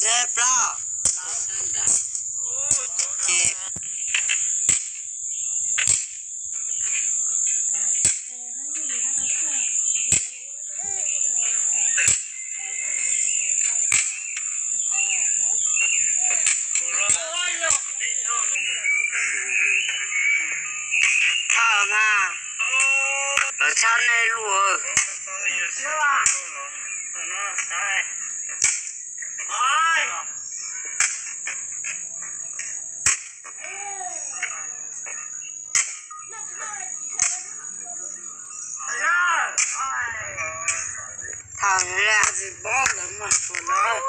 Plaub. Ces thawm na, lawv tshaj nej lus. Thawm na, tsis paub lawv mas puas lawv.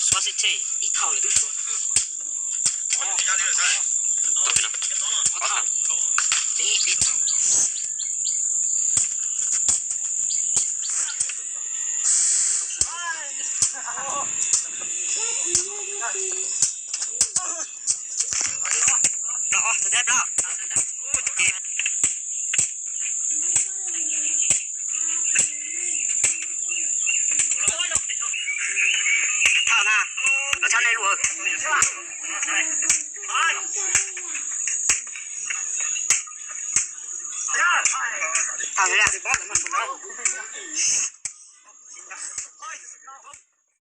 Xov xwm tseg ib thaj lawv twb suav. Thawm na, lawv tshaj nej lus. Thawm na.